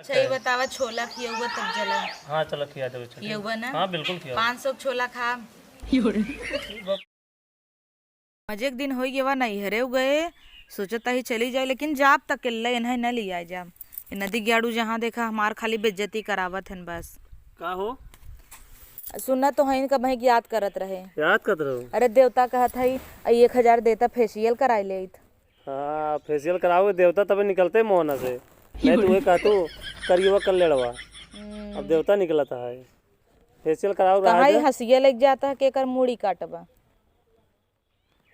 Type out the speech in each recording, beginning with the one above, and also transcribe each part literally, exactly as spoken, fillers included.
सही बतावा, छोला खियउबा तब चला। हाँ, चला खिया देबे, चली। खियउबा ना? हाँ, बिल्कुल खिया। पाँच सौ छोला खा। मजे के दिन होइ गवा, नैहरे गए, सोचत ही चली जाए, लेकिन जाब त अकेले, इन्हें न लिया जाब। ये नदी ग्याड़ू जहाँ देखा हमार खाली बेइज्जती करावत हन बस। का हो? सुना तो हइन का बहिक याद करत रहे। याद करत रहो? अरे देवता कहत हई, "अई एक हजार देता फेशियल कराई लेइत।" हाँ, फेशियल कराओगे देवता तबे निकलते मोहना से। नहीं तो वही कहतू करियवा कल्लेड़वा। हम्म। अब देवता निकलत है। फेशियल कराओ कहाँ रहा ही है। हंसिया लग जाता है कि एकर मूड़ी काटबा।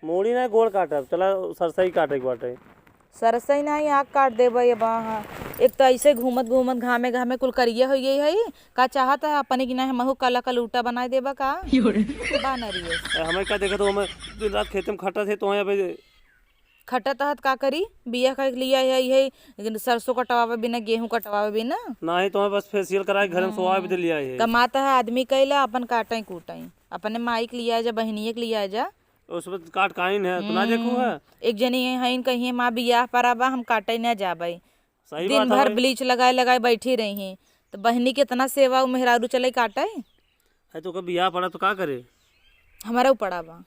मूड़ी ना गोड़ काटब, चला सरसई काटे के बाटे। सरसई ना ही आग काट देबा ये बाहाँ। एक तो ऐसे घूमत घूमत घामे घामे कुल करिया हो गई है। का चाहत है अपने की ना हमहू काला कलूटा बनाए देबा का? बानर ये। ए, हमें का देखत हो, हमें दिन रात खेते में खटत है, तो यहाँ पे खटत हत का करी? बिया खाए के लिए है, यही सरसों कटवावे बिना, गेहूं कटवावे बिना। नाही तो बस फेशियल कराए, घर में सोआवे हम्म। बदे लिया है। कमात है आदमी कैला, अपन काटे कूटे, अपने माई के लिया जा, बहिनिये के लिया जा। उसमें काट काइन है, तो ना देखू है। हम्म। एक जनी है, इन कहिए, "माँ बियाह परा बा, हम काटे ना जाबे।" सही दिन बात है भर भाई। ब्लीच लगाए लगाए बैठी रही हैं, तो बहिनी के इतना सेवा उ मेहरारू चले काटे। है तो ओकर बियाह पड़ा तो का करे? हमारा उ पड़ा बा।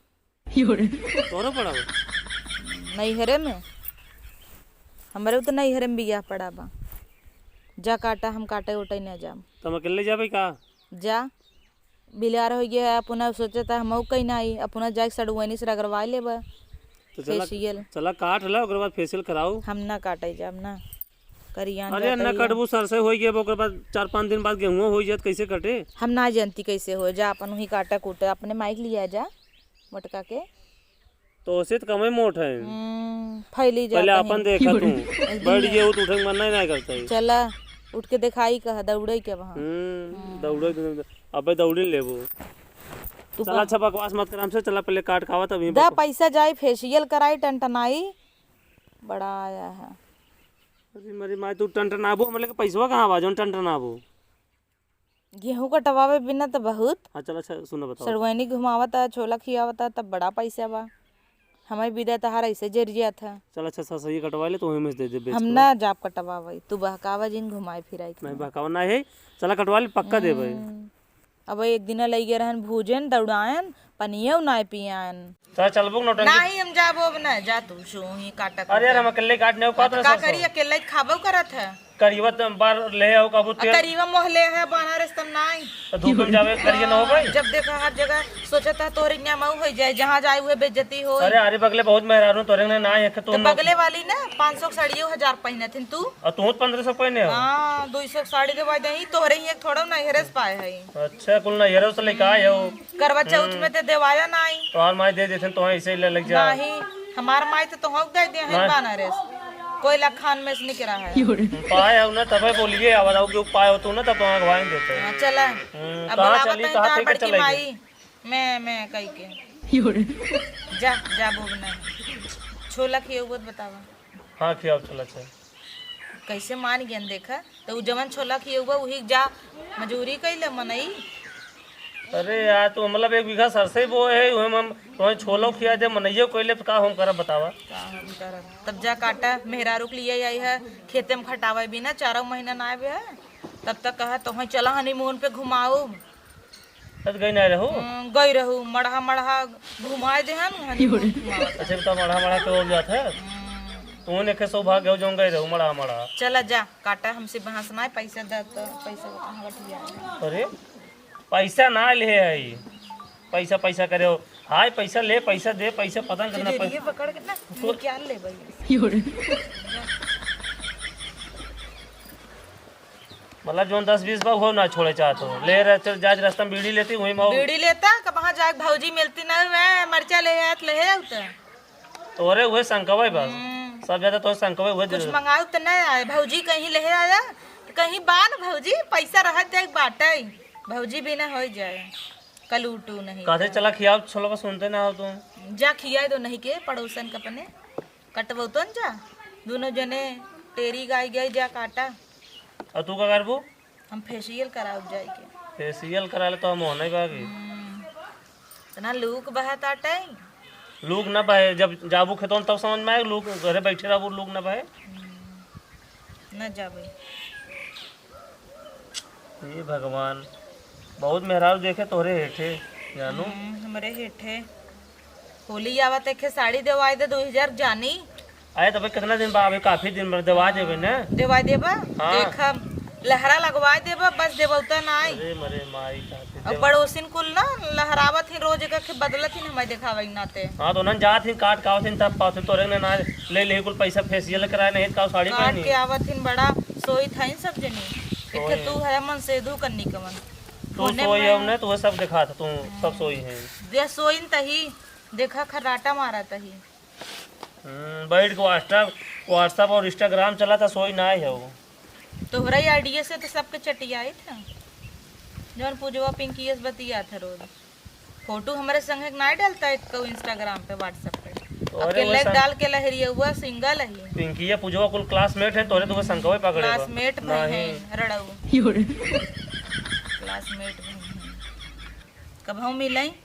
तोहरो पड़ा बा? नैहरे में। हमरे तो नैहरे में बियाह पड़ा बा। जा काटा, हम काटे उटे ना जाम। तो हम अकेले जाबे का? जा। बिलार हो गया है, अपना सोचता हमहू कहीं ना आई, अपना जाके सड़ुआनी से रगड़वा लेबा। तो चला, फेशियल। चला काट ला, ओकर बाद फेशियल कराऊ। हम ना काटे जाब ना। करियान अरे जाता ना ही है। कटबू, सरसों हो गया, ओकर बाद चार पाँच दिन बाद गेहूं हो जात, कैसे कटे? हम ना जानती कैसे हो, जा अपन वही काटा कूटा, अपने माइक लिया जा, मोटका के। तो उसे तो कमे मोट है। हम्म, फैली पहले जाता अपन है। देखा तू। एक दिन बैठ में। गए हो तो उठे के मन नहीं, नहीं करता है। चला, उठ के दिखाई कहा, दौड़े के वहाँ। हम्म, हम्म। दौड़े के, अबे दौड़ी लेबू। तू चला, कह। अच्छा बकवास मत कर हमसे, चला पहले काट खावा तब यहीं दा बकवास। पैसा जाई, फेशियल कराई, टनटनाई, बड़ा आया है। अरे मरी माई, तू टनटनाबू, हमरे के पैसवा कहाँ बा, जौन टनटनाबू? गेहूं कटवावे बिना तो बहुत। हाँ, चल, अच्छा, सुनो, बताओ। सड़ुआइनी घुमावता, छोला खियावता, तब बड़ा पैसा बा। हमारे बिदा तहार ऐसे जरिया था। चल, अच्छा, सरसइया कटवा ले, तो वहीं में से दे दे, बेच हम के। ना जाब कटवावे, तू बहकावा जिन, घुमाए फिराए के नहीं, ना। बहकावा ना है, चला कटवा ले, पक्का देबे। हम्म। अब एक दिन लइगे रहन भूजन, दौड़ायन, पनियो ना पियान। तो चलबो नौटंकी? नाही, हम जाबो अब ना, जा तू, सो ही काटा अरे यार, हम अकेले काट नहीं हो पात तो रहे का सरसों। करी, अकेले ही खाबो करत है। करियवा त बार ले आओ, कबू आ, तेल। करियवा मोह ले है, बनारस तम नाई। तो धूप में जावे, करिया ना हो भाई। जब देखा हर जगह सोचत है तोरे न्या मऊ हो जाए, जहाँ जाए उहे बेइज्जती हो। अरे, अरे, बगले बहुत मेहरारू तोरे ने ना है, तो तुम बगले वाली ना पाँच सौ साड़ियों हजार पहिनत हिन तू। और तू पन्द्रह सौ पहिने हो? हाँ, दो सौ साड़ी देवा दे, तोहरे ही एक थोड़ा ना हेरस पाए है। अच्छा, कुल ना हेरस लेके आए हो। करवा चौथ हम्म। में ते देवाया नाई। तोहार माई दे देथिन, तोहे ऐसे ही ले लग जा। नाही, हमार माई तो तोहक दे दे हैं नाही। बनारस। कोई लखान में से निकला है। पाए हो ना, तबे बोलिए, आवाज आओ, क्यों पाए हो तू ना, तब तोहे अगवाइन देते हैं। हाँ, चला। हम्म, अब कहाँ बुलावत चली, हैं कहाँ तोहार ठीक है, बड़की चलेगी? माई, मैं, मैं कही के। जा, जा, बोबना। छोला खिए, वो बतावा। हाँ, खियाओ, चला, चल। कैसे मान गयन देखा, तो उ जवन छोला खियउबा उही जा मजूरी कइले मनई। अरे यार, तू मतलब एक बीघा सरसई बोए है, उहे में हम तोहे छोलो खिया दे, मनइयो कइले, तो का हम करब बतावा? का हम करब? तब जा काटा, मेहरारू के लिए आई है, खेते में खटावे बिना चारों महीना ना आवे है, तब तक कहा तोहे चला हनीमून पे घुमाऊ। तब गई ना रहू? हम्म, गई रहू, मड़हा मड़हा घुमाए दे हम, हनीमून घुमावत। अच्छा, तो मड़हा मड़हा के हो जात है? हम्म। तू ने के सौभाग्य हो, जौन गई रहू मड़हा मड़हा। चला जा, काटा हमसे बहस ना, पैसा दे तो पैसा कहाँ बटिया है? अरे, पैसा ना ले आई, पैसा, पैसा करे हो। हाय, पैसा ले, पैसा दे, पैसा पता नहीं कितना पै- पकड़ के ना, तो निकाल ले भाई। मतलब, जौन दस बीस बा, उहो ना छोड़े चाहत हो। ले रहे, चल, जाज रास्ता में बीड़ी लेती, वहीं में बीड़ी लेता, कब वहाँ जाके भौजी मिलती ना, मैं मरचा ले आत, ले आउत। तोरे उहे शंकवे बा। हम्म। सब ज्यादा तोरे शंकवे उहे कुछ दे। मंगाऊ त ना आए, भौजी कहीं ले आया, त कहीं बा न भौजी, पैसा रहत जाए बाटे, भौजी बिना हो जाए, कल उठू नहीं कहते तो। चला खियाओ, छोलो का सुनते ना हो तुम। जा खियाए दो नहीं के, पड़ोसन के अपने। कटबौतन जा, दुनो जने टेरी गाय गए जा काटा। और तू का करबू? हम फेशियल कराउब जाइके। फेशियल करा ले तो हम होने बागी। हम्म, इतना लूक बहत आटे। लूक ना बहे, जब जाबू खेतों तब समझ में आए, लूक घरे बैठे रहबू, लूक ना बहे। हम्म, ना जाबे। हे भगवान, बहुत मेहरारू देखे तोहरे हेठे, जानू। हम्म, हमरे हेठे। होली आवत, एखे साड़ी देवाई दे, दो हजार जानी। अरे, तबे कितना दिन बा, अबे काफी दिन बा, देवा देबे ना। देवाई देबा? हाँ। देखब, लहरा लगवाई देबा, बस देबौता नाई। अरे मरे माई, काफी अब देवा। पड़ोसिन कुल ना लहरावत ही, रोज एक एक बदलत ही, हमें देखावे के नाते। हाँ, तो उन्हन जात ही, काट के आवत ही, तब पावत ही, तोरे ने ना ले ले कुल पैसा फेसियल कराए, नहीं तो साड़ी काट पहनी। के आवत ही, बड़ा सोई था इन सब जनी। एक तो तू है मन से दू कन्नी कवन। तू सोई है ना, तू सब देखा था, तू सब सोई है। दे सोइन तही, देखा खर्राटा मारा तही। हम्म, बैठ के WhatsApp, WhatsApp और Instagram चला था, सोई ना है वो। तोहरा ही आइडिया से तो सबके चटियाई था, जौन पूजवा पिंकी से बतिया था रोज। फोटो हमरे संगे के नाई डालता है कहू Instagram पे, WhatsApp पे। तो अरे अकेले वो संग- डाल के लहरिया हुआ सिंगल है। पिंकिया पूजवा कुल classmate है, तोरे तो वो संगवे पकड़े बा। Classmate में नहीं। है, रड़ऊ। Classmate में है। कबहू मिलई,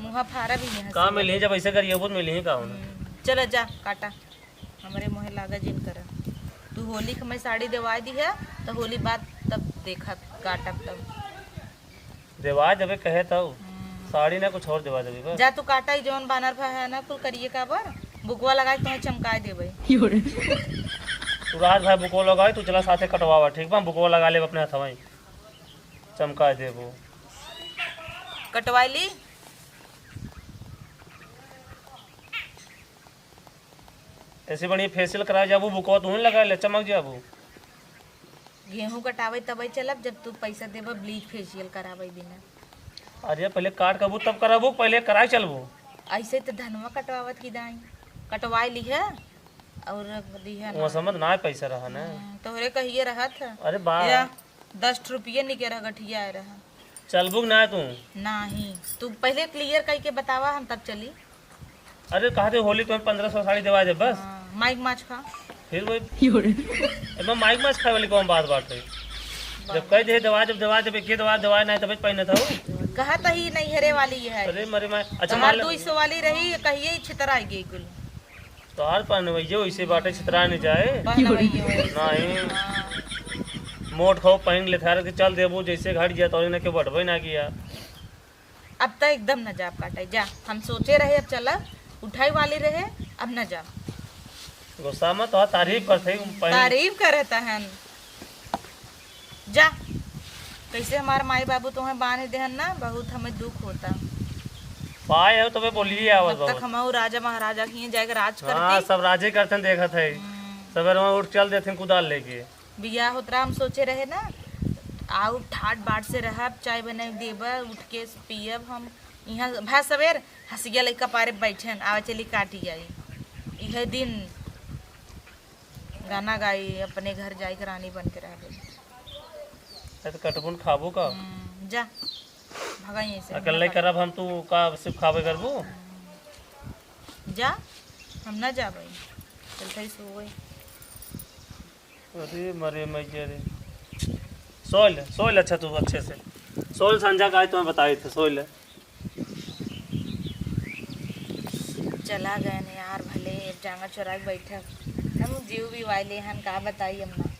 मुँहा फारा भी नहीं का हंसी। मिली, जब ऐसे करिए, बहुत मिली का होना। हम्म, चलो जा, काटा। हमरे मुँहे लागा जिन करा। तू होली के मैं साड़ी देवाई दी है, तो होली बाद तब देखा, काटब तब। देवा जबे कहे तब। हम्म। साड़ी ना कुछ और देवा देबे बस। जा तू काटा, ई जौन बानर भा है ना, कुल करिए का बर, बुकवा लगाई तुम्हें चमकाए देबे। तू रात भर बुकवा लगाई, तू चला साथे कटवावा, ठीक बा? बुकवा लगा लेब अपने हथवा ही, चमकाए देबो। कटवाई ली। ऐसे बढ़िया फेसियल करावे जाबू, बुकवा तू ही लगा ले, चमक जाबू। गेहूं कटावे तबे चलब, जब तू पैसा देबा ब्लीच फेसियल करावे बिना। अरे पहले काट कबू तब कराबू, पहले कराए चलबू। ऐसे तो धनवा कटवावत की दाई, कटवाए लिहे और दिहे ना। वो समझ ना पैसा रहा ना। हम्म, तोहरे कहिए रहत है। अरे बा। या दस रुपये निके रह गठिया आए रहा। चलबू कि ना तू? नाही, तू पहले क्लियर करके बतावा, हम तब चली। अरे, कहा थे होली तुम्हें पन्द्रह सौ साड़ी देवा दे बस। हाँ, माइक माछ खा। फिर वही। एमा माइक माछ खाए वाली कौन बात बात है? जब कह दे देवा, जब देवा, जब एक देवा, देवा नहीं तब पहने था वो। कहा तो ही नहीं हेरे वाली है। अरे मरे माय, अच्छा तुम्हार मान ले। दो सौ वाली रही, कहिए छितराई गई कुल। तोहार पहनवइये वैसे बाटे, छितरा नहीं जाए। पहनवइये वैसे। नहीं। हाँ। मोट खाओ पहन ले थार के चल देबो, जैसे घट गया तो इन्हें के बढ़बे ना किया। अब तो एकदम न जाब काटे, जा। हम सोचे रहे अब चला, उठाई वाली रहे, अब न जा। गुस्सा में तो तारीफ करते ही पहन। तारीफ करत हन। जा, कैसे हमार माई बाबू तुम्हें बांध देहन ना, बहुत हमें दुख होता। पाए हो तो मैं बोलिए आवत तब तक बाबू। हम राजा महाराजा के यहाँ जाके राज हाँ, करती। सब राजे करते हैं, देखत है। हम्म। सवेरे वहाँ उठ चल देते हैं कुदाल लेके। बियाह होत रहा, हम सोचे रहे ना, आउ ठाट बाट से रहब, चाय बनाई देबा, उठ के पियब हम। यहाँ भा सवेर हंसिया लइका पारे बैठन, आवा चली काटी आई। इहे दिन गाना गाई, अपने घर जाई के रानी बन के रह गई। अरे तो कटबुन खाबो का? हम्म, जा, भगाई ऐसे, अकेले ना करब हम, तू का सिर्फ खाबे करबू? जा, हम ना जाबे, चलते ही सोवे। अरे मरे मैया रे, सोल, सोल, अच्छा तू अच्छे से सोल, संझा का आज तुम्हें बताई थे, सोल। चला गए ने यार, भले अब जांगा चोरा के बैठब। हम जीव भी वाले हन, का बताई अम्मा।